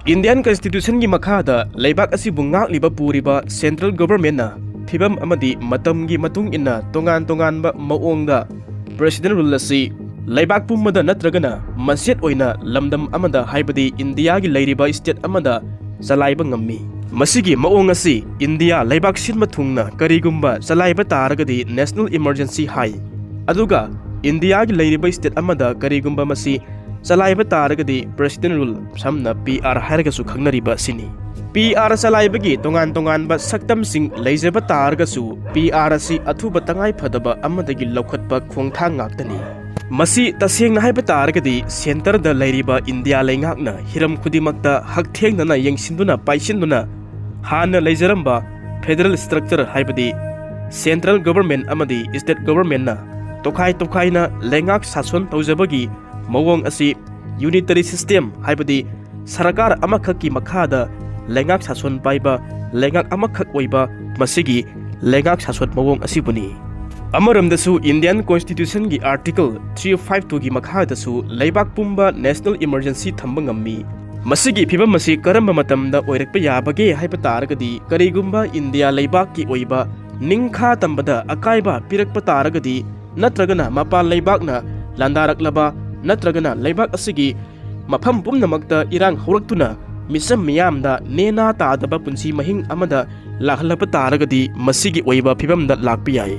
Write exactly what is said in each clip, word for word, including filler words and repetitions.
Indian Constitution ꯒꯤ ꯃꯈꯥꯗ ꯂꯩꯕꯥꯛ ꯑꯁꯤꯕꯨ ꯉꯥꯛꯂꯤꯕ ꯄꯨꯔꯤꯕ central government ꯅ ꯐꯤꯕꯝ ꯑꯃꯗꯤ ꯃꯇꯝꯒꯤ ꯃꯇꯨꯡ ꯏꯟꯅ ꯇꯣꯉꯥꯟ ꯇꯣꯉꯥꯟꯕ ꯃꯑꯣꯡꯗ President rule ꯑꯁꯤ ꯂꯩꯕꯥꯛ ꯄꯨꯝꯕꯗ ꯅꯠꯇ꯭ꯔꯒꯅ ꯃꯆꯦꯠ ꯑꯣꯏꯅ ꯂꯝꯗꯝ ꯑꯃꯗ, ꯍꯥꯏꯕꯗꯤ ꯏꯟꯗꯤꯌꯥꯒꯤ ꯂꯩꯔꯤꯕ state ꯑꯃꯗ ꯆꯂꯥꯏꯕ ꯉꯝꯃꯤ꯫ ꯃꯁꯤꯒꯤ ꯃꯑꯣꯡ ꯑꯁꯤ ꯏꯟꯗꯤꯌꯥ ꯂꯩꯕꯥꯛ ꯁꯤꯟꯕ ꯊꯨꯡꯅ ꯀꯔꯤꯒꯨꯝꯕ ꯆꯂꯥꯏꯕ ꯇꯥꯔꯒꯗꯤ national emergency ꯍꯥꯏ꯫ ꯑꯗꯨꯒ ꯏꯟꯗꯤꯌꯥꯒꯤ ꯂꯩꯔꯤꯕ state ꯑꯃꯗ ꯀꯔꯤꯒꯨꯝꯕ ꯃꯁꯤ ꯆꯂꯥꯏꯕ ꯇꯥꯔꯒꯗꯤ President rule, ꯁꯝꯅ P R ꯍꯥꯏꯔꯒꯁꯨ ꯈꯪꯅꯔꯤꯕ ꯑꯁꯤꯅꯤ꯫ P R ꯆꯂꯥꯏꯕꯒꯤ ꯇꯣꯉꯥꯟ ꯇꯣꯉꯥꯟꯕ ꯁꯛꯇꯝꯁꯤꯡ ꯂꯩꯖꯕ ꯇꯥꯔꯒꯁꯨ, P R ꯑꯁꯤ ꯑꯊꯨꯕ ꯇꯉꯥꯏ ꯐꯗꯕ ꯑꯃꯗꯒꯤ ꯂꯧꯈꯠꯄ ꯈꯣꯡꯊꯥꯡ ꯉꯥꯛꯇꯅꯤ꯫ ꯃꯁꯤ ꯇꯁꯦꯡꯅ ꯍꯥꯏꯕ ꯇꯥꯔꯒꯗꯤ, centre ꯗ ꯂꯩꯔꯤꯕ ꯏꯟꯗꯤꯌꯥ ꯂꯩꯉꯥꯛꯅ ꯍꯤꯔꯝ ꯈꯨꯗꯤꯡꯃꯛꯇ ꯍꯛꯊꯦꯡꯅꯅ ꯌꯦꯡꯁꯤꯟꯗꯨꯅ ꯄꯥꯏꯁꯤꯟꯗꯨꯅ ꯍꯥꯟꯅ ꯂꯩꯖꯔꯝꯕ federal structure, ꯍꯥꯏꯕꯗꯤ central government ꯑꯃꯗꯤ state government ꯅ ꯇꯣꯈꯥꯏ ꯇꯣꯈꯥꯏꯅ ꯂꯩꯉꯥꯛ ꯁꯥꯁꯣꯟ ꯇꯧꯖꯕꯒꯤ ꯃꯑꯣꯡ ꯑꯁꯤ unitary system, ꯍꯥꯏꯕꯗꯤ ꯁꯔꯀꯥꯔ ꯑꯃꯈꯛꯀꯤ ꯃꯈꯥꯗ ꯂꯩꯉꯥꯛ ꯁꯥꯁꯣꯟ ꯄꯥꯏꯕ, ꯂꯩꯉꯥꯛ ꯑꯃꯈꯛ ꯑꯣꯏꯕ, ꯃꯁꯤꯒꯤ ꯂꯩꯉꯥꯛ ꯁꯥꯁꯣꯟ ꯃꯑꯣꯡ ꯑꯁꯤꯕꯨꯅꯤ꯫ ꯑꯃꯔꯣꯝꯗꯁꯨ Indian Constitution ꯒꯤ Article three five two ꯒꯤ ꯃꯈꯥꯗꯁꯨ ꯂꯩꯕꯥꯛ ꯄꯨꯝꯕ national emergency ꯊꯝꯕ ꯉꯝꯃꯤ꯫ ꯃꯁꯤꯒꯤ ꯐꯤꯕꯝ ꯑꯁꯤ ꯀꯔꯝꯕ ꯃꯇꯝꯗ ꯑꯣꯏꯔꯛꯄ ꯌꯥꯕꯒꯦ ꯍꯥꯏꯕ ꯇꯥꯔꯒꯗꯤ, ꯀꯔꯤꯒꯨꯝꯕ ꯏꯟꯗꯤꯌꯥ ꯂꯩꯕꯥꯛꯀꯤ ꯑꯣꯏꯕ ꯅꯤꯡꯈꯥ ꯇꯝꯕꯗ ꯑꯀꯥꯏꯕ ꯄꯤꯔꯛꯄ ꯇꯥꯔꯒꯗꯤ, ꯅꯠꯇ꯭ꯔꯒꯅ ꯃꯄꯥꯟ ꯂꯩꯕꯥꯛꯅ ꯂꯥꯟꯗꯥꯔꯛꯂꯕ, ꯅꯠꯇ꯭ꯔꯒꯅ ꯂꯩꯕꯥꯛ ꯑꯁꯤꯒꯤ ꯃꯐꯝ ꯄꯨꯝꯅꯃꯛꯇ ꯏꯔꯥꯡ ꯍꯧꯔꯛꯇꯨꯅ ꯃꯤꯆꯝ ꯃꯤꯌꯥꯝꯗ ꯅꯦꯅꯥ ꯇꯥꯗꯕ ꯄꯨꯟꯁꯤ ꯃꯍꯤꯡ ꯑꯃꯗ ꯂꯥꯛꯍꯜꯂꯛꯄ ꯇꯥꯔꯒꯗꯤ, ꯃꯁꯤꯒꯤ ꯑꯣꯏꯕ ꯐꯤꯕꯝꯗ ꯂꯥꯛꯄ ꯌꯥꯏ꯫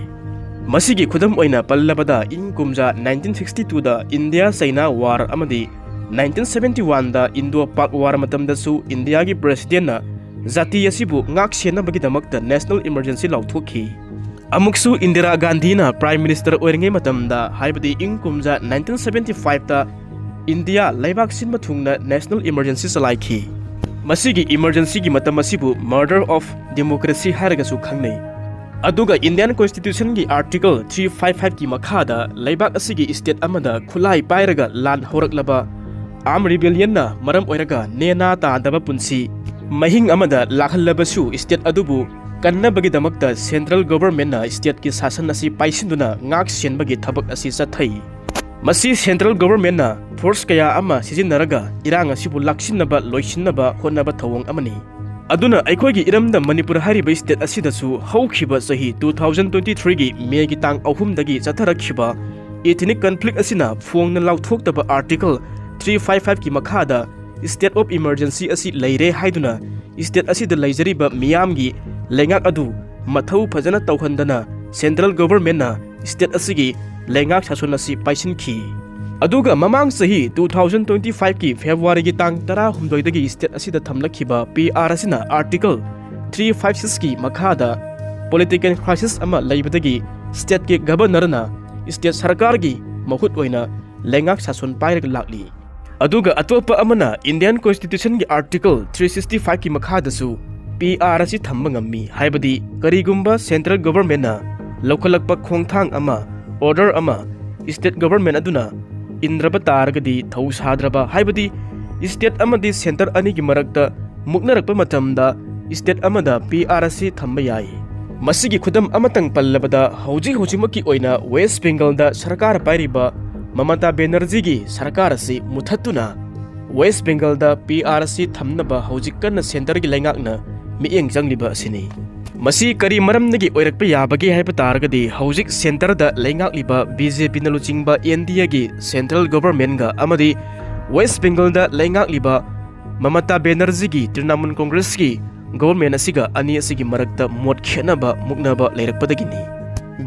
ꯃꯁꯤꯒꯤ ꯈꯨꯗꯝ ꯑꯣꯏꯅ ꯄꯜꯂꯕꯗ, ꯏꯪ ꯀꯨꯝꯖꯥ nineteen sixty two ꯗ India China War ꯑꯃꯗꯤ nineteen seventy one ꯗ Indo Pak War ꯃꯇꯝꯗꯁꯨ ꯏꯟꯗꯤꯌꯥꯒꯤ President ꯅ ꯖꯥꯇꯤ ꯑꯁꯤꯕꯨ ꯉꯥꯛ ꯁꯦꯟꯅꯕꯒꯤꯗꯃꯛꯇ national emergency ꯂꯥꯎꯊꯣꯛꯈꯤ꯫ ꯑꯃꯨꯛꯁꯨ ꯏꯟꯗꯤꯔꯥ ꯒꯥꯟꯙꯤꯅ Prime Minister ꯑꯣꯏꯔꯤꯉꯩ ꯃꯇꯝꯗ, ꯍꯥꯏꯕꯗꯤ ꯏꯪ ꯀꯨꯝꯖꯥ nineteen seventy five ꯇ ꯏꯟꯗꯤꯌꯥ ꯂꯩꯕꯥꯛ ꯁꯤꯟꯕ ꯊꯨꯡꯅ national emergency ꯆꯂꯥꯏꯈꯤ꯫ ꯃꯁꯤꯒꯤ emergency ꯒꯤ ꯃꯇꯝ ꯑꯁꯤꯕꯨ murder of democracy ꯍꯥꯏꯔꯒꯁꯨ ꯈꯪꯅꯩ꯫ ꯑꯗꯨꯒ Indian Constitution ꯒꯤ Article three five five ꯀꯤ ꯃꯈꯥꯗ ꯂꯩꯕꯥꯛ ꯑꯁꯤꯒꯤ state ꯑꯃꯗ ꯈꯨꯠꯂꯥꯏ ꯄꯥꯏꯔꯒ ꯂꯥꯟ ꯍꯧꯔꯛꯂꯕ, armed rebellion ꯅ ꯃꯔꯝ ꯑꯣꯏꯔꯒ ꯅꯦꯅꯥ ꯇꯥꯗꯕ ꯄꯨꯟꯁꯤ ꯃꯍꯤꯡ ꯑꯃꯗ ꯂꯥꯛꯍꯜꯂꯕꯁꯨ, state ꯑꯗꯨꯕꯨ ꯀꯟꯅꯕꯒꯤꯗꯃꯛꯇ central government ꯅ state ꯀꯤ ꯁꯥꯁꯟ ꯑꯁꯤ ꯄꯥꯏꯁꯤꯟꯗꯨꯅ ꯉꯥꯛ ꯁꯦꯟꯕꯒꯤ ꯊꯕꯛ ꯑꯁꯤ ꯆꯠꯊꯩ꯫ ꯃꯁꯤ central governmentꯅ force ꯀꯌꯥ ꯑꯃ ꯁꯤꯖꯤꯟꯅꯔꯒ ꯏꯔꯥꯡ ꯑꯁꯤꯕꯨ ꯂꯥꯛꯁꯤꯟꯅꯕ ꯂꯣꯏꯁꯤꯟꯅꯕ ꯍꯣꯠꯅꯕ ꯊꯧꯑꯣꯡ ꯑꯃꯅꯤ꯫ ꯑꯗꯨꯅ ꯑꯩꯈꯣꯏꯒꯤ ꯏꯔꯝꯗꯝ ꯃꯅꯤꯄꯨꯔ ꯍꯥꯏꯔꯤꯕ state ꯑꯁꯤꯗꯁꯨ ꯍꯧꯈꯤꯕ ꯆꯍꯤ two thousand twenty threeꯒꯤ Mayꯒꯤ ꯇꯥꯡ ꯑꯍꯨꯝꯗꯒꯤ ꯆꯠꯊꯔꯛꯈꯤꯕ ethnic conflict ꯑꯁꯤꯅ ꯐꯣꯡꯅ ꯂꯥꯎꯊꯣꯛꯇꯕ Article three five fiveꯀꯤ ꯃꯈꯥꯗ state of emergency ꯑꯁꯤ ꯂꯩꯔꯦ ꯍꯥꯏꯗꯨꯅ state ꯑꯁꯤꯗ ꯂꯩꯖꯔꯤꯕ ꯃꯤꯌꯥꯝꯒꯤ ꯂꯩꯉꯥꯛ ꯑꯗꯨ ꯃꯊꯧ ꯐꯖꯅ ꯇꯧꯍꯟꯗꯅ central governmentꯅ state ꯑꯁꯤꯒꯤ ꯂꯩꯉꯥꯛ ꯁꯥꯁꯣꯟ ꯑꯁꯤ ꯄꯥꯏꯁꯤꯟꯈꯤ꯫ ꯑꯗꯨꯒ ꯃꯃꯥꯡ ꯆꯍꯤ two thousand twenty fiveꯀꯤ Februaryꯒꯤ ꯇꯥꯡ ꯇꯔꯥꯍꯨꯝꯗꯣꯏꯗꯒꯤ state ꯑꯁꯤꯗ ꯊꯝꯂꯛꯈꯤꯕ PR ꯑꯁꯤꯅ Article three five sixꯀꯤ ꯃꯈꯥꯗ political crisis ꯑꯃ ꯂꯩꯕꯗꯒꯤ stateꯀꯤ governorꯅ state ꯁꯔꯀꯥꯔꯒꯤ ꯃꯍꯨꯠ ꯑꯣꯏꯅ ꯂꯩꯉꯥꯛ ꯁꯥꯁꯣꯟ ꯄꯥꯏꯔꯒ ꯂꯥꯛꯂꯤ꯫ ꯑꯗꯨꯒ ꯑꯇꯣꯞꯄ ꯑꯃꯅ Indian Constitutionꯒꯤ Article three sixty fiveꯀꯤ ꯃꯈꯥꯗꯁꯨ PR ꯑꯁꯤ ꯊꯝꯕ ꯉꯝꯃꯤ, ꯍꯥꯏꯕꯗꯤ ꯀꯔꯤꯒꯨꯝꯕ central governmentꯅ ꯂꯧꯈꯠꯂꯛꯄ ꯈꯣꯡꯊꯥꯡ ꯑꯃ, order ꯑꯃ state government ꯑꯗꯨꯅ ꯏꯟꯗ꯭ꯔꯕ ꯇꯥꯔꯒꯗꯤ, ꯊꯧ ꯁꯥꯗ꯭ꯔꯕ, ꯍꯥꯏꯕꯗꯤ state ꯑꯃꯗꯤ centre ꯑꯅꯤꯒꯤ ꯃꯔꯛꯇ ꯃꯨꯛꯅꯔꯛꯄ ꯃꯇꯝꯗ state ꯑꯃꯗ PR ꯑꯁꯤ ꯊꯝꯕ ꯌꯥꯏ꯫ ꯃꯁꯤꯒꯤ ꯈꯨꯗꯝ ꯑꯃꯇꯪ ꯄꯜꯂꯕꯗ, ꯍꯧꯖꯤꯛ ꯍꯧꯖꯤꯛꯃꯛꯀꯤ ꯑꯣꯏꯅ West Bengalꯗ ꯁꯔꯀꯥꯔ ꯄꯥꯏꯔꯤꯕ ꯃꯃꯇꯥ ꯕꯦꯅꯔꯖꯤꯒꯤ ꯁꯔꯀꯥꯔ ꯑꯁꯤ ꯃꯨꯊꯠꯇꯨꯅ West Bengalꯗ PR ꯑꯁꯤ ꯊꯝꯅꯕ ꯍꯧꯖꯤꯛ ꯀꯟꯅ centreꯒꯤ ꯂꯩꯉꯥꯛꯅ ꯃꯤꯠꯌꯦꯡ ꯆꯪꯂꯤꯕ ꯑꯁꯤꯅꯤ꯫ ꯃꯁꯤ ꯀꯔꯤ ꯃꯔꯝꯗꯒꯤ ꯑꯣꯏꯔꯛꯄ ꯌꯥꯕꯒꯦ ꯍꯥꯏꯕ ꯇꯥꯔꯒꯗꯤ, ꯍꯧꯖꯤꯛ centreꯗ ꯂꯩꯉꯥꯛꯂꯤꯕ BJPꯅ ꯂꯨꯆꯤꯡꯕ NDAꯒꯤ central governmentꯒ ꯑꯃꯗꯤ West Bengalꯗ ꯂꯩꯉꯥꯛꯂꯤꯕ ꯃꯃꯇꯥ ꯕꯦꯅꯔꯖꯤꯒꯤ Trinamool Congressꯀꯤ government ꯑꯁꯤꯒ ꯑꯅꯤ ꯑꯁꯤꯒꯤ ꯃꯔꯛꯇ ꯃꯣꯠ ꯈꯦꯠꯅꯕ, ꯃꯨꯛꯅꯕ ꯂꯩꯔꯛꯄꯗꯒꯤꯅꯤ꯫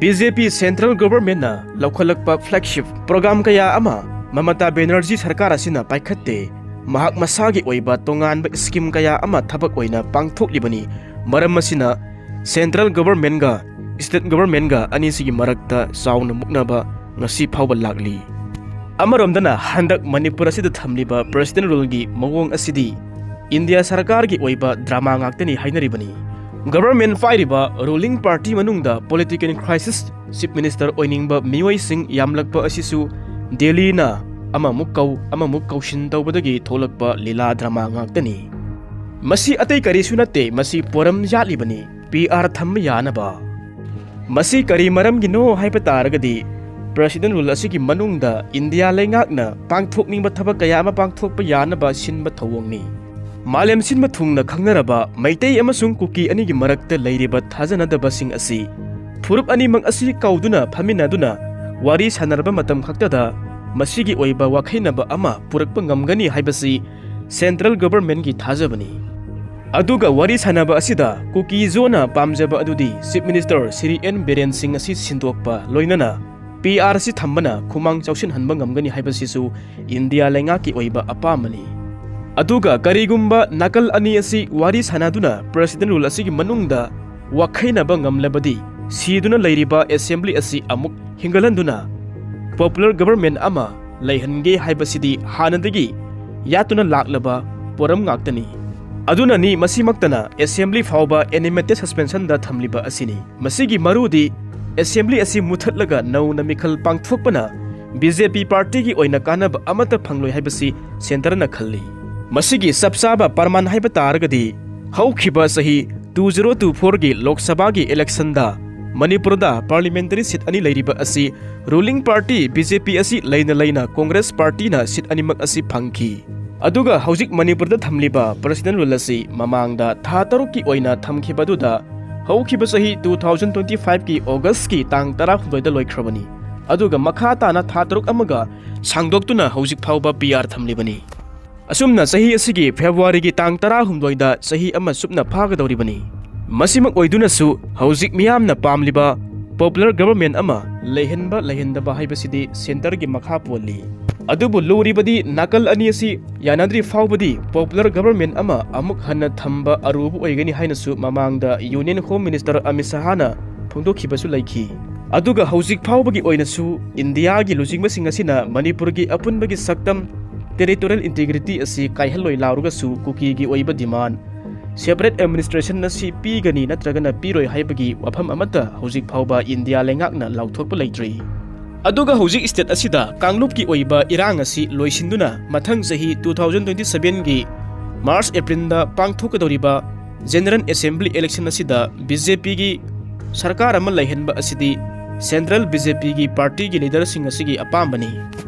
BJP central governmentꯅ ꯂꯧꯈꯠꯂꯛꯄ flagship program ꯀꯌꯥ ꯑꯃ ꯃꯃꯇꯥ ꯕꯦꯅꯔꯖꯤ ꯁꯔꯀꯥꯔ ꯑꯁꯤꯅ ꯄꯥꯏꯈꯠꯇꯦ꯫ ꯃꯍꯥꯛ ꯃꯁꯥꯒꯤ ꯑꯣꯏꯕ ꯇꯣꯉꯥꯟꯕ scheme ꯀꯌꯥ ꯑꯃ ꯊꯕꯛ ꯑꯣꯏꯅ ꯄꯥꯡꯊꯣꯛꯂꯤꯕꯅꯤ꯫ ꯃꯔꯝ ꯑꯁꯤꯅ central governmentꯒ state governmentꯒ ꯑꯅꯤꯁꯤꯒꯤ ꯃꯔꯛꯇ ꯆꯥꯎꯅ ꯃꯨꯛꯅꯕ ꯉꯁꯤ ꯐꯥꯎꯕ ꯂꯥꯛꯂꯤ꯫ ꯑꯃꯔꯣꯝꯗꯅ ꯍꯟꯗꯛ ꯃꯅꯤꯄꯨꯔ ꯑꯁꯤꯗ ꯊꯝꯂꯤꯕ president ruleꯒꯤ ꯃꯑꯣꯡ ꯑꯁꯤꯗꯤ ꯏꯟꯗꯤꯌꯥ ꯁꯔꯀꯥꯔꯒꯤ ꯑꯣꯏꯕ drama ꯉꯥꯛꯇꯅꯤ ꯍꯥꯏꯅꯔꯤꯕꯅꯤ꯫ Government ꯄꯥꯏꯔꯤꯕ ruling party ꯃꯅꯨꯡꯗ political crisis, chief minister ꯑꯣꯏꯅꯤꯡꯕ ꯃꯤꯑꯣꯏꯁꯤꯡ ꯌꯥꯝꯂꯛꯄ ꯑꯁꯤꯁꯨ ꯗꯦꯜꯂꯤꯅ ꯑꯃꯃꯨꯛ ꯀꯧ, ꯑꯃꯃꯨꯛ ꯀꯧꯁꯤꯟ ꯇꯧꯕꯗꯒꯤ ꯊꯣꯛꯂꯛꯄ ꯂꯤꯂꯥ drama ꯉꯥꯛꯇꯅꯤ꯫ ꯃꯁꯤ ꯑꯇꯩ ꯀꯔꯤꯁꯨ ꯅꯠꯇꯦ, ꯃꯁꯤ ꯄꯣꯔꯝ ꯌꯥꯠꯂꯤꯕꯅꯤ, PR ꯊꯝꯕ ꯌꯥꯅꯕ꯫ ꯃꯁꯤ ꯀꯔꯤ ꯃꯔꯝꯒꯤꯅꯣ ꯍꯥꯏꯕ ꯇꯥꯔꯒꯗꯤ, President Rule ꯑꯁꯤꯒꯤ ꯃꯅꯨꯡꯗ ꯏꯟꯗꯤꯌꯥ ꯂꯩꯉꯥꯛꯅ ꯄꯥꯡꯊꯣꯛꯅꯤꯡꯕ ꯊꯕꯛ ꯀꯌꯥ ꯑꯃ ꯄꯥꯡꯊꯣꯛꯄ ꯌꯥꯅꯕ ꯁꯤꯟꯕ ꯊꯧꯑꯣꯡꯅꯤ꯫ ꯃꯥꯂꯦꯝ ꯁꯤꯟꯕ ꯊꯨꯡꯅ ꯈꯪꯅꯔꯕ ꯃꯩꯇꯩ ꯑꯃꯁꯨꯡ ꯀꯨꯀꯤ ꯑꯅꯤꯒꯤ ꯃꯔꯛꯇ ꯂꯩꯔꯤꯕ ꯊꯥꯖꯅꯗꯕꯁꯤꯡ ꯑꯁꯤ ꯐꯨꯔꯨꯞ ꯑꯅꯤꯃꯛ ꯑꯁꯤ ꯀꯧꯗꯨꯅ ꯐꯝꯃꯤꯟꯅꯗꯨꯅ ꯋꯥꯔꯤ ꯁꯥꯟꯅꯔꯕ ꯃꯇꯝ ꯈꯛꯇꯗ ꯃꯁꯤꯒꯤ ꯑꯣꯏꯕ ꯋꯥꯈꯩꯅꯕ ꯑꯃ ꯄꯨꯔꯛꯄ ꯉꯝꯒꯅꯤ ꯍꯥꯏꯕꯁꯤ Central Governmentꯀꯤ ꯊꯥꯖꯕꯅꯤ꯫ ꯑꯗꯨꯒ ꯋꯥꯔꯤ ꯁꯥꯟꯅꯕ ꯑꯁꯤꯗ ꯀꯨꯀꯤ ꯖꯣꯅ ꯄꯥꯝꯖꯕ ꯑꯗꯨꯗꯤ Chief Minister Shri N Biren Singh ꯑꯁꯤ ꯁꯤꯟꯗꯣꯛꯄ, ꯂꯣꯏꯅꯅ ꯄꯤ ꯑꯥꯔ ꯑꯁꯤ ꯊꯝꯕꯅ ꯈꯨꯃꯥꯡ ꯆꯥꯎꯁꯤꯟꯍꯟꯕ ꯉꯝꯒꯅꯤ ꯍꯥꯏꯕꯁꯤꯁꯨ ꯏꯟꯗꯤꯌꯥ ꯂꯩꯉꯥꯛꯀꯤ ꯑꯣꯏꯕ ꯑꯄꯥꯝꯕꯅꯤ꯫ ꯑꯗꯨꯒ ꯀꯔꯤꯒꯨꯝꯕ ꯅꯥꯀꯜ ꯑꯅꯤ ꯑꯁꯤ ꯋꯥꯔꯤ ꯁꯥꯟꯅꯗꯨꯅ President Rule ꯑꯁꯤꯒꯤ ꯃꯅꯨꯡꯗ ꯋꯥꯈꯩꯅꯕ ꯉꯝꯂꯕꯗꯤ, ꯁꯤꯗꯨꯅ ꯂꯩꯔꯤꯕ Assembly ꯑꯁꯤ ꯑꯃꯨꯛ ꯍꯤꯡꯒꯠꯍꯟꯗꯨꯅ Popular Government ꯑꯃ ꯂꯩꯍꯟꯒꯦ ꯍꯥꯏꯕꯁꯤꯗꯤ ꯍꯥꯟꯅꯗꯒꯤ ꯌꯥꯠꯇꯨꯅ ꯂꯥꯛꯂꯕ ꯄꯣꯔꯝ ꯉꯥꯛꯇꯅꯤ꯫ ꯑꯗꯨꯅꯅꯤ ꯃꯁꯤꯃꯛꯇꯅ Assembly ꯐꯥꯎꯕ Animated Suspensionꯗ ꯊꯝꯂꯤꯕ ꯑꯁꯤꯅꯤ꯫ ꯃꯁꯤꯒꯤ ꯃꯔꯨꯗꯤ Assembly ꯑꯁꯤ ꯃꯨꯊꯠꯂꯒ ꯅꯧꯅ ꯃꯤꯈꯜ ꯄꯥꯡꯊꯣꯛꯄꯅ ꯕꯤ ꯖꯦ ꯄꯤ ꯄꯥꯔꯇꯤꯒꯤ ꯑꯣꯏꯅ ꯀꯥꯟꯅꯕ ꯑꯃꯠꯇ ꯐꯪꯂꯣꯏ ꯍꯥꯏꯕꯁꯤ Centreꯅ ꯈꯜꯂꯤ꯫ ꯃꯁꯤꯒꯤ ꯆꯞ ꯆꯥꯕ ꯄ꯭ꯔꯃꯥꯟ ꯍꯥꯏꯕ ꯇꯥꯔꯒꯗꯤ, ꯍꯧꯈꯤꯕ ꯆꯍꯤ two zero two fourꯒꯤ ꯂꯣꯛ ꯁꯚꯥꯒꯤ electionꯗ ꯃꯅꯤꯄꯨꯔꯗ Parliamentary seat ꯑꯅꯤ ꯂꯩꯔꯤꯕ ꯑꯁꯤ ruling party ꯕꯤ ꯖꯦ ꯄꯤ ꯑꯁꯤ ꯂꯩꯅ ꯂꯩꯅ Congress partyꯅ seat ꯑꯅꯤꯃꯛ ꯑꯁꯤ ꯐꯪꯈꯤ꯫ ꯑꯗꯨꯒ ꯍꯧꯖꯤꯛ ꯃꯅꯤꯄꯨꯔꯗ ꯊꯝꯂꯤꯕ President Rule ꯑꯁꯤ ꯃꯃꯥꯡꯗ ꯊꯥ ꯇꯔꯨꯛꯀꯤ ꯑꯣꯏꯅ ꯊꯝꯈꯤꯕ ꯑꯗꯨꯗ ꯍꯧꯈꯤꯕ ꯆꯍꯤ two thousand twenty fiveꯀꯤ Augustꯀꯤ ꯇꯥꯡ ꯇꯔꯥꯍꯨꯝꯗꯣꯏꯗ ꯂꯣꯏꯈ꯭ꯔꯕꯅꯤ꯫ ꯑꯗꯨꯒ ꯃꯈꯥ ꯇꯥꯅ ꯊꯥ ꯇꯔꯨꯛ ꯑꯃꯒ ꯁꯥꯡꯗꯣꯛꯇꯨꯅ ꯍꯧꯖꯤꯛ ꯐꯥꯎꯕ ꯄꯤ ꯑꯥꯔ ꯊꯝꯂꯤꯕꯅꯤ꯫ ꯑꯁꯨꯝꯅ ꯆꯍꯤ ꯑꯁꯤꯒꯤ Februaryꯒꯤ ꯇꯥꯡ ꯇꯔꯥꯍꯨꯝꯗꯣꯏꯗ ꯆꯍꯤ ꯑꯃ ꯆꯨꯞꯅ ꯐꯥꯒꯗꯧꯔꯤꯕꯅꯤ꯫ ꯃꯁꯤꯃꯛ ꯑꯣꯏꯗꯨꯅꯁꯨ ꯍꯧꯖꯤꯛ ꯃꯤꯌꯥꯝꯅ ꯄꯥꯝꯂꯤꯕ Popular Government ꯑꯃ ꯂꯩꯍꯟꯕ ꯂꯩꯍꯟꯗꯕ ꯍꯥꯏꯕꯁꯤꯗꯤ Centreꯒꯤ ꯃꯈꯥ ꯄꯣꯜꯂꯤ꯫ ꯑꯗꯨꯕꯨ ꯂꯨꯔꯤꯕꯗꯤ ꯅꯥꯀꯜ ꯑꯅꯤ ꯑꯁꯤ ꯌꯥꯅꯗ꯭ꯔꯤ ꯐꯥꯎꯕꯗꯤ Popular Government ꯑꯃ ꯑꯃꯨꯛ ꯍꯟꯅ ꯊꯝꯕ ꯑꯔꯨꯕ ꯑꯣꯏꯒꯅꯤ ꯍꯥꯏꯅꯁꯨ ꯃꯃꯥꯡꯗ Union Home Minister ꯑꯃꯤꯠ ꯁꯍꯥꯅ ꯐꯣꯡꯗꯣꯛꯈꯤꯕꯁꯨ ꯂꯩꯈꯤ꯫ ꯑꯗꯨꯒ ꯍꯧꯖꯤꯛ ꯐꯥꯎꯕꯒꯤ ꯑꯣꯏꯅꯁꯨ ꯏꯟꯗꯤꯌꯥꯒꯤ ꯂꯨꯆꯤꯡꯕꯁꯤꯡ ꯑꯁꯤꯅ ꯃꯅꯤꯄꯨꯔꯒꯤ ꯑꯄꯨꯟꯕꯒꯤ ꯁꯛꯇꯝ, territorial integrity ꯑꯁꯤ ꯀꯥꯏꯍꯜꯂꯣꯏ ꯂꯥꯎꯔꯒꯁꯨ ꯀꯨꯀꯤꯒꯤ ꯑꯣꯏꯕ demand, separate administration ꯑꯁꯤ ꯄꯤꯒꯅꯤ ꯅꯠꯇ꯭ꯔꯒꯅ ꯄꯤꯔꯣꯏ ꯍꯥꯏꯕꯒꯤ ꯋꯥꯐꯝ ꯑꯃꯠꯇ ꯍꯧꯖꯤꯛ ꯐꯥꯎꯕ ꯏꯟꯗꯤꯌꯥ ꯂꯩꯉꯥꯛꯅ ꯂꯥꯎꯊꯣꯛꯄ ꯂꯩꯇ꯭ꯔꯤ꯫ ꯑꯗꯨꯒ ꯍꯧꯖꯤꯛ state ꯑꯁꯤꯗ ꯀꯥꯡꯂꯨꯞꯀꯤ ꯑꯣꯏꯕ ꯏꯔꯥꯡ ꯑꯁꯤ ꯂꯣꯏꯁꯤꯟꯗꯨꯅ ꯃꯊꯪ ꯆꯍꯤ two thousand twenty sevenꯒꯤ March Aprilꯗ ꯄꯥꯡꯊꯣꯛꯀꯗꯧꯔꯤꯕ General Assembly election ꯑꯁꯤꯗ ꯕꯤ ꯖꯦ ꯄꯤꯒꯤ ꯁꯔꯀꯥꯔ ꯑꯃ ꯂꯩꯍꯟꯕ ꯑꯁꯤꯗꯤ ꯁꯦꯟꯇ꯭ꯔꯦꯜ ꯕꯤ ꯖꯦ ꯄꯤꯒꯤ ꯄꯥꯔꯇꯤꯒꯤ ꯂꯤꯗꯔꯁꯤꯡ ꯑꯁꯤꯒꯤ ꯑꯄꯥꯝꯕꯅꯤ꯫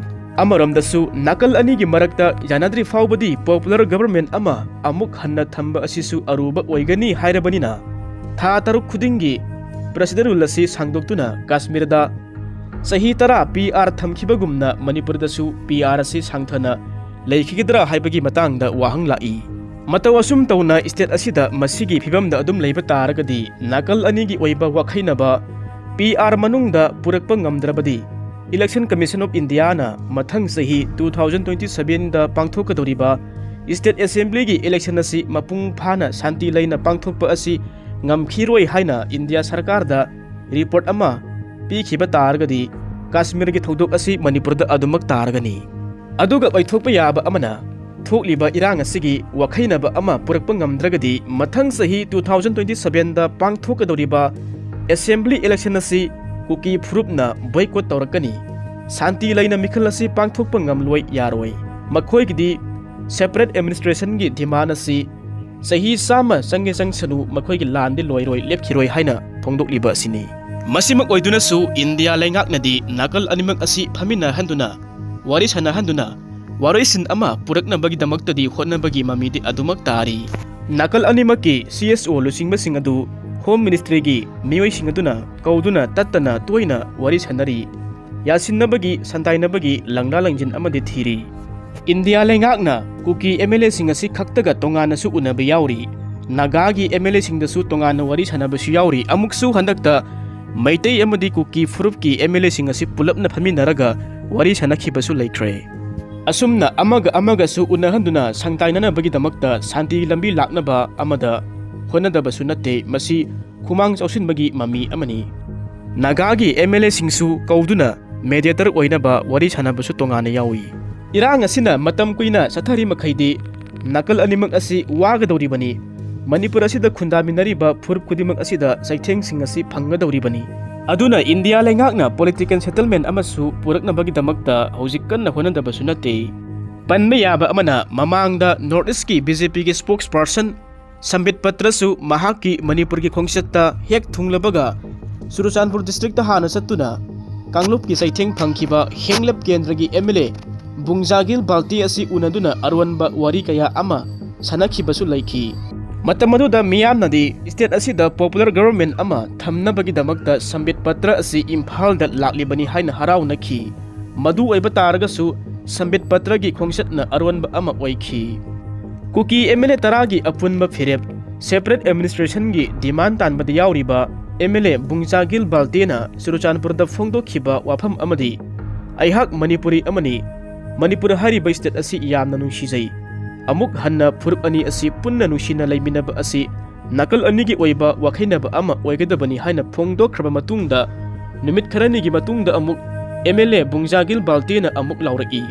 ꯑꯃꯔꯣꯝꯗꯁꯨ ꯅꯥꯀꯜ ꯑꯅꯤꯒꯤ ꯃꯔꯛꯇ ꯌꯥꯅꯗ꯭ꯔꯤ ꯐꯥꯎꯕꯗꯤ ꯄꯣꯄꯨꯂꯔ ꯒꯕꯔꯃꯦꯟ ꯑꯃ ꯑꯃꯨꯛ ꯍꯟꯅ ꯊꯝꯕ ꯑꯁꯤꯁꯨ ꯑꯔꯨꯕ ꯑꯣꯏꯒꯅꯤ ꯍꯥꯏꯔꯕꯅꯤꯅ, ꯊꯥ ꯇꯔꯨꯛ ꯈꯨꯗꯤꯡꯒꯤ ꯄ꯭ꯔꯦꯁꯤꯗꯦꯟ ꯔꯨꯜ ꯑꯁꯤ ꯁꯥꯡꯗꯣꯛꯇꯨꯅ ꯀꯥꯁꯃꯤꯔꯗ ꯆꯍꯤ ꯇꯔꯥ ꯄꯤ ꯑꯥꯔ ꯊꯝꯈꯤꯕꯒꯨꯝꯅ ꯃꯅꯤꯄꯨꯔꯗꯁꯨ ꯄꯤ ꯑꯥꯔ ꯑꯁꯤ ꯁꯥꯡꯊꯅ ꯂꯩꯈꯤꯒꯗ꯭ꯔꯥ ꯍꯥꯏꯕꯒꯤ ꯃꯇꯥꯡꯗ ꯋꯥꯍꯪ ꯂꯥꯛꯏ꯫ ꯃꯇꯧ ꯑꯁꯨꯝ ꯇꯧꯅ ꯁ꯭ꯇꯦꯠ ꯑꯁꯤꯗ ꯃꯁꯤꯒꯤ ꯐꯤꯕꯝꯗ ꯑꯗꯨꯝ ꯂꯩꯕ ꯇꯥꯔꯒꯗꯤ ꯅꯥꯀꯜ ꯑꯅꯤꯒꯤ ꯑꯣꯏꯕ ꯋꯥꯈꯩꯅꯕ ꯄꯤ ꯑꯥꯔ ꯃꯅꯨꯡꯗ ꯄꯨꯔꯛꯄ ꯉꯝꯗ꯭ꯔꯕꯗꯤ Election Commission of Indiaꯅ ꯃꯊꯪ ꯆꯍꯤ two thousand twenty sevenꯗ ꯄꯥꯡꯊꯣꯛꯀꯗꯧꯔꯤꯕ ꯁ꯭ꯇꯦꯠ ꯑꯦꯁꯦꯝꯕ꯭ꯂꯤꯒꯤ ꯏꯂꯦꯛꯁꯟ ꯑꯁꯤ ꯃꯄꯨꯡ ꯐꯥꯅ ꯁꯥꯟꯇꯤ ꯂꯩꯅ ꯄꯥꯡꯊꯣꯛꯄ ꯑꯁꯤ ꯉꯝꯈꯤꯔꯣꯏ ꯍꯥꯏꯅ ꯏꯟꯗꯤꯌꯥ ꯁꯔꯀꯥꯔꯗ ꯔꯤꯄꯣꯔꯠ ꯑꯃ ꯄꯤꯈꯤꯕ ꯇꯥꯔꯒꯗꯤ ꯀꯥꯁꯃꯤꯔꯒꯤ ꯊꯧꯗꯣꯛ ꯑꯁꯤ ꯃꯅꯤꯄꯨꯔꯗ ꯑꯗꯨꯃꯛ ꯇꯥꯔꯒꯅꯤ꯫ ꯑꯗꯨꯒ ꯑꯣꯏꯊꯣꯛꯄ ꯌꯥꯕ ꯑꯃꯅ, ꯊꯣꯛꯂꯤꯕ ꯏꯔꯥꯡ ꯑꯁꯤꯒꯤ ꯋꯥꯈꯩꯅꯕ ꯑꯃ ꯄꯨꯔꯛꯄ ꯉꯝꯗ꯭ꯔꯒꯗꯤ ꯃꯊꯪ ꯆꯍꯤ two thousand twenty sevenꯗ ꯄꯥꯡꯊꯣꯛꯀꯗꯧꯔꯤꯕ ꯑꯦꯁꯦꯝꯕ꯭ꯂꯤ ꯏꯂꯦꯛꯁꯟ ꯑꯁꯤ ꯀꯨꯀꯤ ꯐꯨꯔꯨꯞꯅ ꯕꯣꯏꯀꯣꯠ ꯇꯧꯔꯛꯀꯅꯤ꯫ ꯁꯥꯟꯇꯤ ꯂꯩꯅ ꯃꯤꯈꯜ ꯑꯁꯤ ꯄꯥꯡꯊꯣꯛꯄ ꯉꯝꯂꯣꯏ, ꯌꯥꯔꯣꯏ꯫ ꯃꯈꯣꯏꯒꯤꯗꯤ ꯁꯦꯄꯔꯦꯠ ꯑꯦꯗꯃꯤꯅꯤꯁꯇ꯭ꯔꯦꯁꯟꯒꯤ ꯗꯤꯃꯥꯟ ꯑꯁꯤ ꯆꯍꯤ ꯆꯥꯝꯃ ꯆꯪꯒꯦ ꯆꯪꯁꯅꯨ, ꯃꯈꯣꯏꯒꯤ ꯂꯥꯟꯗꯤ ꯂꯣꯏꯔꯣꯏ, ꯂꯦꯞꯈꯤꯔꯣꯏ ꯍꯥꯏꯅ ꯐꯣꯡꯗꯣꯛꯂꯤꯕ ꯑꯁꯤꯅꯤ꯫ ꯃꯁꯤꯃꯛ ꯑꯣꯏꯗꯨꯅꯁꯨ ꯏꯟꯗꯤꯌꯥ ꯂꯩꯉꯥꯛꯅꯗꯤ ꯅꯥꯀꯜ ꯑꯅꯤꯃꯛ ꯑꯁꯤ ꯐꯝꯃꯤꯟꯅꯍꯟꯗꯨꯅ, ꯋꯥꯔꯤ ꯁꯥꯟꯅꯍꯟꯗꯨꯅ, ꯋꯥꯔꯣꯏꯁꯤꯟ ꯑꯃ ꯄꯨꯔꯛꯅꯕꯒꯤꯗꯃꯛꯇꯗꯤ ꯍꯣꯠꯅꯕꯒꯤ ꯃꯃꯤꯗꯤ ꯑꯗꯨꯃꯛ ꯇꯥꯔꯤ꯫ ꯅꯥꯀꯜ ꯑꯅꯤꯃꯛꯀꯤ ꯁꯤ ꯑꯦꯁ ꯑꯣ ꯂꯨꯆꯤꯡꯕꯁꯤꯡ ꯑꯗꯨ ꯍꯣꯝ ꯃꯤꯅꯤꯁꯇ꯭ꯔꯤꯒꯤ ꯃꯤꯑꯣꯏꯁꯤꯡ ꯑꯗꯨꯅ ꯀꯧꯗꯨꯅ ꯇꯠꯇꯅ ꯇꯣꯏꯅ ꯋꯥꯔꯤ ꯁꯥꯟꯅꯔꯤ꯫ ꯌꯥꯁꯤꯟꯅꯕꯒꯤ, ꯁꯟꯗꯥꯏꯅꯕꯒꯤ ꯂꯪꯂꯥ ꯂꯪꯖꯤꯟ ꯑꯃꯗꯤ ꯊꯤꯔꯤ꯫ ꯏꯟꯗꯤꯌꯥ ꯂꯩꯉꯥꯛꯅ ꯀꯨꯀꯤ ꯑꯦꯝ ꯑꯦꯜ ꯑꯦꯁꯤꯡ ꯑꯁꯤ ꯈꯛꯇꯒ ꯇꯣꯉꯥꯟꯅꯁꯨ ꯎꯅꯕ ꯌꯥꯎꯔꯤ꯫ ꯅꯥꯒꯥꯒꯤ ꯑꯦꯝ ꯑꯦꯜ ꯑꯦꯁꯤꯡꯗꯁꯨ ꯇꯣꯉꯥꯟꯅ ꯋꯥꯔꯤ ꯁꯥꯟꯅꯕꯁꯨ ꯌꯥꯎꯔꯤ꯫ ꯑꯃꯨꯛꯁꯨ ꯍꯟꯗꯛꯇ ꯃꯩꯇꯩ ꯑꯃꯗꯤ ꯀꯨꯀꯤ ꯐꯨꯔꯨꯞꯀꯤ ꯑꯦꯝ ꯑꯦꯜ ꯑꯦꯁꯤꯡ ꯑꯁꯤ ꯄꯨꯂꯞꯅ ꯐꯝꯃꯤꯟꯅꯔꯒ ꯋꯥꯔꯤ ꯁꯥꯟꯅꯈꯤꯕꯁꯨ ꯂꯩꯈ꯭ꯔꯦ꯫ ꯑꯁꯨꯝꯅ ꯑꯃꯒ ꯑꯃꯒꯁꯨ ꯎꯅꯍꯟꯗꯨꯅ ꯁꯪꯇꯥꯏꯅꯅꯕꯒꯤꯗꯃꯛꯇ ꯁꯥꯟꯇꯤ ꯂꯝꯕꯤ ꯂꯥꯛꯅꯕ ꯑꯃꯗ ꯍꯣꯠꯅꯗꯕꯁꯨ ꯅꯠꯇꯦ꯫ ꯃꯁꯤ ꯈꯨꯃꯥꯡ ꯆꯥꯎꯁꯤꯟꯕꯒꯤ ꯃꯃꯤ ꯑꯃꯅꯤ꯫ ꯅꯥꯒꯥꯒꯤ ꯑꯦꯝ ꯑꯦꯜ ꯑꯦꯁꯤꯡꯁꯨ ꯀꯧꯗꯨꯅ ꯃꯦꯗꯤꯌꯦꯇꯔ ꯑꯣꯏꯅꯕ ꯋꯥꯔꯤ ꯁꯥꯟꯅꯕꯁꯨ ꯇꯣꯉꯥꯟꯅ ꯌꯥꯎꯏ꯫ ꯏꯔꯥꯡ ꯑꯁꯤꯅ ꯃꯇꯝ ꯀꯨꯏꯅ ꯆꯠꯊꯔꯤ ꯃꯈꯩꯗꯤ ꯅꯥꯀꯜ ꯑꯅꯤꯃꯛ ꯑꯁꯤ ꯋꯥꯒꯗꯧꯔꯤꯕꯅꯤ꯫ ꯃꯅꯤꯄꯨꯔ ꯑꯁꯤꯗ ꯈꯨꯟꯗꯥꯃꯤꯟꯅꯔꯤꯕ ꯐꯨꯔꯨꯞ ꯈꯨꯗꯤꯡꯃꯛ ꯑꯁꯤꯗ ꯆꯩꯊꯦꯡꯁꯤꯡ ꯑꯁꯤ ꯐꯪꯒꯗꯧꯔꯤꯕꯅꯤ꯫ ꯑꯗꯨꯅ ꯏꯟꯗꯤꯌꯥ ꯂꯩꯉꯥꯛꯅ ꯄꯣꯂꯤꯇꯤꯀꯦꯜ ꯁꯦꯇꯜꯃꯦꯟ ꯑꯃꯁꯨ ꯄꯨꯔꯛꯅꯕꯒꯤꯗꯃꯛꯇ ꯍꯧꯖꯤꯛ ꯀꯟꯅ ꯍꯣꯠꯅꯗꯕꯁꯨ ꯅꯠꯇꯦ꯫ ꯄꯟꯕ ꯌꯥꯕ ꯑꯃꯅ, ꯃꯃꯥꯡꯗ ꯅꯣꯔꯠ ꯏꯁꯀꯤ ꯕꯤ ꯖꯦ ꯄꯤꯒꯤ ꯁ꯭ꯄꯣꯛꯁ ꯄꯔꯁꯟ ꯁꯝꯕꯤꯠ ꯄꯇ꯭ꯔꯁꯨ ꯃꯍꯥꯛꯀꯤ ꯃꯅꯤꯄꯨꯔꯒꯤ ꯈꯣꯡꯆꯠꯇ ꯍꯦꯛ ꯊꯨꯡꯂꯕꯒ ꯆꯨꯔꯆꯥꯟꯄꯨꯔ ꯗꯤꯁꯇ꯭ꯔꯤꯛꯇ ꯍꯥꯟꯅ ꯆꯠꯇꯨꯅ ꯀꯥꯡꯂꯨꯞꯀꯤ ꯆꯩꯊꯦꯡ ꯐꯪꯈꯤꯕ ꯍꯦꯡꯂꯦꯞ ꯀꯦꯟꯗ꯭ꯔꯒꯤ ꯑꯦꯝ ꯑꯦꯜ ꯑꯦ ꯕꯨꯡꯖꯥꯒꯤꯜ ꯕꯥꯜꯇꯦ ꯑꯁꯤ ꯎꯅꯗꯨꯅ ꯑꯔꯣꯟꯕ ꯋꯥꯔꯤ ꯀꯌꯥ ꯑꯃ ꯁꯥꯟꯅꯈꯤꯕꯁꯨ ꯂꯩꯈꯤ꯫ ꯃꯇꯝ ꯑꯗꯨꯗ ꯃꯤꯌꯥꯝꯅꯗꯤ ꯁ꯭ꯇꯦꯠ ꯑꯁꯤꯗ ꯄꯣꯄꯨꯂꯔ ꯒꯕꯔꯟꯃꯦꯟ ꯑꯃ ꯊꯝꯅꯕꯒꯤꯗꯃꯛꯇ ꯁꯝꯕꯤꯠ ꯄꯇ꯭ꯔ ꯑꯁꯤ ꯏꯝꯐꯥꯜꯗ ꯂꯥꯛꯂꯤꯕꯅꯤ ꯍꯥꯏꯅ ꯍꯔꯥꯎꯅꯈꯤ꯫ ꯃꯗꯨ ꯑꯣꯏꯕ ꯇꯥꯔꯒꯁꯨ ꯁꯝꯕꯤꯠ ꯄꯇ꯭ꯔꯒꯤ ꯈꯣꯡꯆꯠꯅ ꯑꯔꯣꯟꯕ ꯑꯃ ꯑꯣꯏꯈꯤ꯫ ꯀꯨꯀꯤ ꯑꯦꯝ ꯑꯦꯜ ꯑꯦ ꯇꯔꯥꯒꯤ ꯑꯄꯨꯟꯕ ꯐꯤꯔꯦꯞ, ꯁꯦꯄꯔꯦꯠ ꯑꯦꯗꯃꯤꯅꯤꯁꯇ꯭ꯔꯦꯁꯟꯒꯤ ꯗꯤꯃꯥꯟ ꯇꯥꯟꯕꯗ ꯌꯥꯎꯔꯤꯕ ꯑꯦꯝ ꯑꯦꯜ ꯑꯦ ꯕꯨꯡꯖꯥꯒꯤꯜ ꯕꯥꯜꯇꯦꯅ ꯆꯨꯔꯆꯥꯟꯄꯨꯔꯗ ꯐꯣꯡꯗꯣꯛꯈꯤꯕ ꯋꯥꯐꯝ ꯑꯃꯗꯤ, "ꯑꯩꯍꯥꯛ ꯃꯅꯤꯄꯨꯔꯤ ꯑꯃꯅꯤ꯫ ꯃꯅꯤꯄꯨꯔ ꯍꯥꯏꯔꯤꯕ ꯁ꯭ꯇꯦꯠ ꯑꯁꯤ ꯌꯥꯝꯅ ꯅꯨꯡꯁꯤꯖꯩ꯫ ꯑꯃꯨꯛ ꯍꯟꯅ ꯐꯨꯔꯨꯞ ꯑꯅꯤ ꯑꯁꯤ ꯄꯨꯟꯅ ꯅꯨꯡꯁꯤꯅ ꯂꯩꯃꯤꯟꯅꯕ ꯑꯁꯤ ꯅꯥꯀꯜ ꯑꯅꯤꯒꯤ ꯑꯣꯏꯕ ꯋꯥꯈꯩꯅꯕ ꯑꯃ ꯑꯣꯏꯒꯗꯕꯅꯤ" ꯍꯥꯏꯅ ꯐꯣꯡꯗꯣꯛꯈ꯭ꯔꯕ ꯃꯇꯨꯡꯗ, ꯅꯨꯃꯤꯠ ꯈꯔꯅꯤꯒꯤ ꯃꯇꯨꯡꯗ ꯑꯃꯨꯛ ꯑꯦꯝ ꯑꯦꯜ ꯑꯦ ꯕꯨꯡꯖꯥꯒꯤꯜ ꯕꯥꯜꯇꯦꯅ ꯑꯃꯨꯛ ꯂꯥꯎꯔꯛꯏ,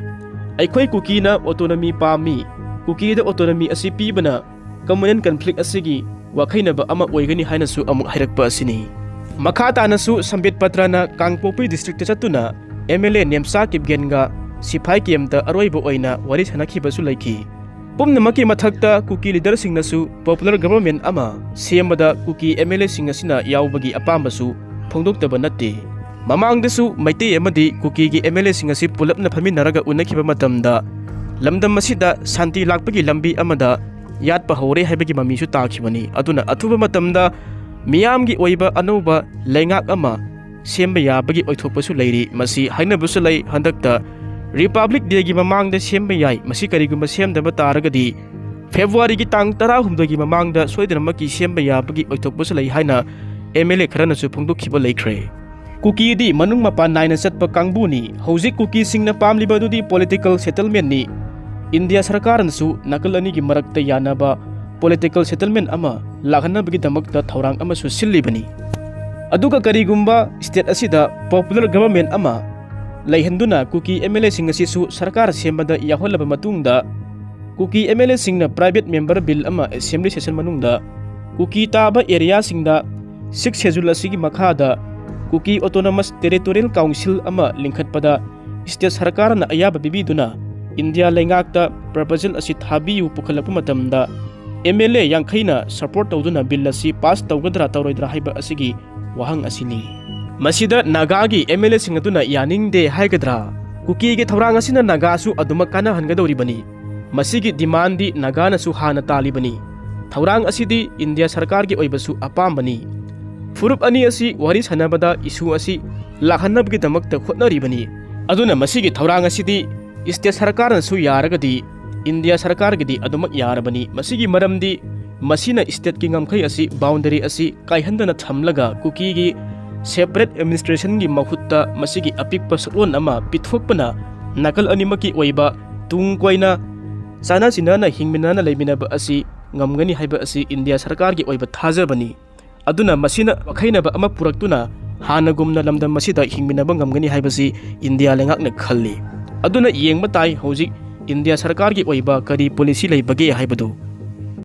"ꯑꯩꯈꯣꯏ ꯀꯨꯀꯤꯅ ꯑꯣꯇꯣꯅꯣꯃꯤ ꯄꯥꯝꯃꯤ꯫ ꯀꯨꯀꯤꯗ ꯑꯣꯇꯣꯅꯣꯃꯤ ꯑꯁꯤ ꯄꯤꯕꯅ ꯀꯝꯃꯨꯅꯦꯜ ꯀꯟꯐ꯭ꯂꯤꯛ ꯑꯁꯤꯒꯤ ꯋꯥꯈꯩꯅꯕ ꯑꯃ ꯑꯣꯏꯒꯅꯤ" ꯍꯥꯏꯅꯁꯨ ꯑꯃꯨꯛ ꯍꯥꯏꯔꯛꯄ ꯑꯁꯤꯅꯤ꯫ ꯃꯈꯥ ꯇꯥꯅꯁꯨ ꯁꯝꯕꯤꯠ ꯄꯇ꯭ꯔꯅ ꯀꯥꯡꯄꯣꯛꯄꯤ ꯗꯤꯁꯇ꯭ꯔꯤꯛꯇ ꯆꯠꯇꯨꯅ ꯑꯦꯝ ꯑꯦꯜ ꯑꯦ ꯅꯦꯝꯆꯥ ꯀꯤꯞꯒꯦꯟꯒ ꯁꯤꯐꯥꯏ ꯀꯦꯝꯇ ꯑꯔꯣꯏꯕ ꯑꯣꯏꯅ ꯋꯥꯔꯤ ꯁꯥꯟꯅꯈꯤꯕꯁꯨ ꯂꯩꯈꯤ꯫ ꯄꯨꯝꯅꯃꯛꯀꯤ ꯃꯊꯛꯇ ꯀꯨꯀꯤ ꯂꯤꯗꯔꯁꯤꯡꯅꯁꯨ ꯄꯣꯄꯨꯂꯔ ꯒꯕꯔꯟꯃꯦꯟ ꯑꯃ ꯁꯦꯝꯕꯗ ꯀꯨꯀꯤ ꯑꯦꯝ ꯑꯦꯜ ꯑꯦꯁꯤꯡ ꯑꯁꯤꯅ ꯌꯥꯎꯕꯒꯤ ꯑꯄꯥꯝꯕꯁꯨ ꯐꯣꯡꯗꯣꯛꯇꯕ ꯅꯠꯇꯦ꯫ ꯃꯃꯥꯡꯗꯁꯨ ꯃꯩꯇꯩ ꯑꯃꯗꯤ ꯀꯨꯀꯤꯒꯤ ꯑꯦꯝ ꯑꯦꯜ ꯑꯦꯁꯤꯡ ꯑꯁꯤ ꯄꯨꯂꯞꯅ ꯐꯝꯃꯤꯟꯅꯔꯒ ꯎꯅꯈꯤꯕ ꯃꯇꯝꯗ ꯂꯝꯗꯝ ꯑꯁꯤꯗ ꯁꯥꯟꯇꯤ ꯂꯥꯛꯄꯒꯤ ꯂꯝꯕꯤ ꯑꯃꯗ ꯌꯥꯠꯄ ꯍꯧꯔꯦ ꯍꯥꯏꯕꯒꯤ ꯃꯃꯤꯁꯨ ꯇꯥꯈꯤꯕꯅꯤ꯫ ꯑꯗꯨꯅ ꯑꯊꯨꯕ ꯃꯇꯝꯗ ꯃꯤꯌꯥꯝꯒꯤ ꯑꯣꯏꯕ ꯑꯅꯧꯕ ꯂꯩꯉꯥꯛ ꯑꯃ ꯁꯦꯝꯕ ꯌꯥꯕꯒꯤ ꯑꯣꯏꯊꯣꯛꯄꯁꯨ ꯂꯩꯔꯤ꯫ ꯃꯁꯤ ꯍꯥꯏꯅꯕꯁꯨ ꯂꯩ, ꯍꯟꯗꯛꯇ ꯔꯤꯄꯕ꯭ꯂꯤꯛ ꯗꯦꯒꯤ ꯃꯃꯥꯡꯗ ꯁꯦꯝꯕ ꯌꯥꯏ꯫ ꯃꯁꯤ ꯀꯔꯤꯒꯨꯝꯕ ꯁꯦꯝꯗꯕ ꯇꯥꯔꯒꯗꯤ ꯐꯦꯕ꯭ꯔꯨꯋꯥꯔꯤꯒꯤ ꯇꯥꯡ ꯇꯔꯥꯍꯨꯝꯗꯣꯏꯒꯤ ꯃꯃꯥꯡꯗ ꯁꯣꯏꯗꯅꯃꯛꯀꯤ ꯁꯦꯝꯕ ꯌꯥꯕꯒꯤ ꯑꯣꯏꯊꯣꯛꯄꯁꯨ ꯂꯩ ꯍꯥꯏꯅ ꯑꯦꯝ ꯑꯦꯜ ꯑꯦ ꯈꯔꯅꯁꯨ ꯐꯣꯡꯗꯣꯛꯈꯤꯕ ꯂꯩꯈ꯭ꯔꯦ꯫ ꯀꯨꯀꯤꯗꯤ ꯃꯅꯨꯡ ꯃꯄꯥꯟ ꯅꯥꯏꯅ ꯆꯠꯄ ꯀꯥꯡꯕꯨꯅꯤ꯫ ꯍꯧꯖꯤꯛ ꯀꯨꯀꯤꯁꯤꯡꯅ ꯄꯥꯝꯂꯤꯕ ꯑꯗꯨꯗꯤ ꯄꯣꯂꯤꯇꯤꯀꯦꯜ ꯁꯦꯇꯜꯃꯦꯟꯅꯤ꯫ ꯏꯟꯗꯤꯌꯥ ꯁꯔꯀꯥꯔꯅꯁꯨ ꯅꯥꯀꯜ ꯑꯅꯤꯒꯤ ꯃꯔꯛꯇ ꯌꯥꯅꯕ ꯄꯣꯂꯤꯇꯤꯀꯦꯜ ꯁꯦꯇꯜꯃꯦꯟ ꯑꯃ ꯂꯥꯛꯍꯟꯅꯕꯒꯤꯗꯃꯛꯇ ꯊꯧꯔꯥꯡ ꯑꯃꯁꯨ ꯁꯤꯜꯂꯤꯕꯅꯤ꯫ ꯑꯗꯨꯒ ꯀꯔꯤꯒꯨꯝꯕ ꯁ꯭ꯇꯦꯠ ꯑꯁꯤꯗ ꯄꯣꯄꯨꯂꯔ ꯒꯕꯔꯟꯃꯦꯟ ꯑꯃ ꯂꯩꯍꯟꯗꯨꯅ ꯀꯨꯀꯤ ꯑꯦꯝ ꯑꯦꯜ ꯑꯦꯁꯤꯡ ꯑꯁꯤꯁꯨ ꯁꯔꯀꯥꯔ ꯁꯦꯝꯕꯗ ꯌꯥꯎꯍꯜꯂꯕ ꯃꯇꯨꯡꯗ, ꯀꯨꯀꯤ ꯑꯦꯝ ꯑꯦꯜ ꯑꯦꯁꯤꯡꯅ ꯄ꯭ꯔꯥꯏꯚꯦꯠ ꯃꯦꯝꯕꯔ ꯕꯤꯜ ꯑꯃ ꯑꯦꯁꯦꯝꯕ꯭ꯂꯤ ꯁꯦꯁꯟ ꯃꯅꯨꯡꯗ ꯀꯨꯀꯤ ꯇꯥꯕ ꯑꯦꯔꯤꯌꯥꯁꯤꯡꯗ ꯁꯤꯛꯁ ꯁꯦꯗꯨꯜ ꯑꯁꯤꯒꯤ ꯃꯈꯥꯗ ꯀꯨꯀꯤ ꯑꯣꯇꯣꯅꯣꯃꯁ ꯇꯦꯔꯤꯇꯣꯔꯤꯌꯦꯜ ꯀꯥꯎꯟꯁꯤꯜ ꯑꯃ ꯂꯤꯡꯈꯠꯄꯗ ꯁ꯭ꯇꯦꯠ ꯁꯔꯀꯥꯔꯅ ꯑꯌꯥꯕ ꯄꯤꯕꯤꯗꯨꯅ ꯏꯟꯗꯤꯌꯥ ꯂꯩꯉꯥꯛꯇ ꯄ꯭ꯔꯄꯣꯖꯦꯜ ꯑꯁꯤ ꯊꯥꯕꯤꯌꯨ ꯄꯨꯈꯠꯂꯛꯄ ꯃꯇꯝꯗ ꯑꯦꯝ ꯑꯦꯜ ꯑꯦ ꯌꯥꯡꯈꯩꯅ ꯁꯄꯣꯔꯠ ꯇꯧꯗꯨꯅ ꯕꯤꯜ ꯑꯁꯤ ꯄꯥꯁ ꯇꯧꯒꯗ꯭ꯔꯥ ꯇꯧꯔꯣꯏꯗ꯭ꯔꯥ ꯍꯥꯏꯕ ꯑꯁꯤꯒꯤ ꯋꯥꯍꯪ ꯑꯁꯤꯅꯤ꯫ ꯃꯁꯤꯗ ꯅꯥꯒꯥꯒꯤ ꯑꯦꯝ ꯑꯦꯜ ꯑꯦꯁꯤꯡ ꯑꯗꯨꯅ ꯌꯥꯅꯤꯡꯗꯦ ꯍꯥꯏꯒꯗ꯭ꯔꯥ? ꯀꯨꯀꯤꯒꯤ ꯊꯧꯔꯥꯡ ꯑꯁꯤꯅ ꯅꯥꯒꯥꯁꯨ ꯑꯗꯨꯃꯛ ꯀꯥꯟꯅꯍꯟꯒꯗꯧꯔꯤꯕꯅꯤ꯫ ꯃꯁꯤꯒꯤ ꯗꯤꯃꯥꯟꯗꯤ ꯅꯥꯒꯥꯅꯁꯨ ꯍꯥꯟꯅ ꯇꯥꯜꯂꯤꯕꯅꯤ꯫ ꯊꯧꯔꯥꯡ ꯑꯁꯤꯗꯤ ꯏꯟꯗꯤꯌꯥ ꯁꯔꯀꯥꯔꯒꯤ ꯑꯣꯏꯕꯁꯨ ꯑꯄꯥꯝꯕꯅꯤ꯫ ꯐꯨꯔꯨꯞ ꯑꯅꯤ ꯑꯁꯤ ꯋꯥꯔꯤ ꯁꯥꯟꯅꯕꯗ ꯏꯁꯨ ꯑꯁꯤ ꯂꯥꯛꯍꯟꯅꯕꯒꯤꯗꯃꯛꯇ ꯍꯣꯠꯅꯔꯤꯕꯅꯤ꯫ ꯑꯗꯨꯅ ꯃꯁꯤꯒꯤ ꯊꯧꯔꯥꯡ ꯑꯁꯤꯗꯤ ꯏꯁꯇꯦꯠ ꯁꯔꯀꯥꯔꯅꯁꯨ ꯌꯥꯔꯒꯗꯤ ꯏꯟꯗꯤꯌꯥ ꯁꯔꯀꯥꯔꯒꯤꯗꯤ ꯑꯗꯨꯃꯛ ꯌꯥꯔꯕꯅꯤ꯫ ꯃꯁꯤꯒꯤ ꯃꯔꯝꯗꯤ ꯃꯁꯤꯅ ꯏꯁꯇꯦꯠꯀꯤ ꯉꯝꯈꯩ ꯑꯁꯤ, ꯕꯥꯎꯟꯗꯔꯤ ꯑꯁꯤ ꯀꯥꯏꯍꯟꯗꯅ ꯊꯝꯂꯒ ꯀꯨꯀꯤꯒꯤ ꯁꯦꯄꯔꯦꯠ ꯑꯦꯗꯃꯤꯅꯤꯁꯇ꯭ꯔꯦꯁꯟꯒꯤ ꯃꯍꯨꯠꯇ ꯃꯁꯤꯒꯤ ꯑꯄꯤꯛꯄ ꯁꯛꯂꯣꯟ ꯑꯃ ꯄꯤꯊꯣꯛꯄꯅ ꯅꯥꯀꯜ ꯑꯅꯤꯃꯛꯀꯤ ꯑꯣꯏꯕ ꯇꯨꯡ ꯀꯣꯏꯅ ꯆꯥꯟꯅ ꯆꯤꯟꯅꯅ ꯍꯤꯡꯃꯤꯟꯅꯅ ꯂꯩꯃꯤꯟꯅꯕ ꯑꯁꯤ ꯉꯝꯒꯅꯤ ꯍꯥꯏꯕ ꯑꯁꯤ ꯏꯟꯗꯤꯌꯥ ꯁꯔꯀꯥꯔꯒꯤ ꯑꯣꯏꯕ ꯊꯥꯖꯕꯅꯤ꯫ ꯑꯗꯨꯅ ꯃꯁꯤꯅ ꯋꯥꯈꯩꯅꯕ ꯑꯃ ꯄꯨꯔꯛꯇꯨꯅ ꯍꯥꯟꯅꯒꯨꯝꯅ ꯂꯝꯗꯝ ꯑꯁꯤꯗ ꯍꯤꯡꯃꯤꯟꯅꯕ ꯉꯝꯒꯅꯤ ꯍꯥꯏꯕꯁꯤ ꯏꯟꯗꯤꯌꯥ ꯂꯩꯉꯥꯛꯅ ꯈꯜꯂꯤ꯫ ꯑꯗꯨꯅ ꯌꯦꯡꯕ ꯇꯥꯏ ꯍꯧꯖꯤꯛ ꯏꯟꯗꯤꯌꯥ ꯁꯔꯀꯥꯔꯒꯤ ꯑꯣꯏꯕ ꯀꯔꯤ ꯄꯣꯂꯤꯁꯤ ꯂꯩꯕꯒꯦ ꯍꯥꯏꯕꯗꯨ꯫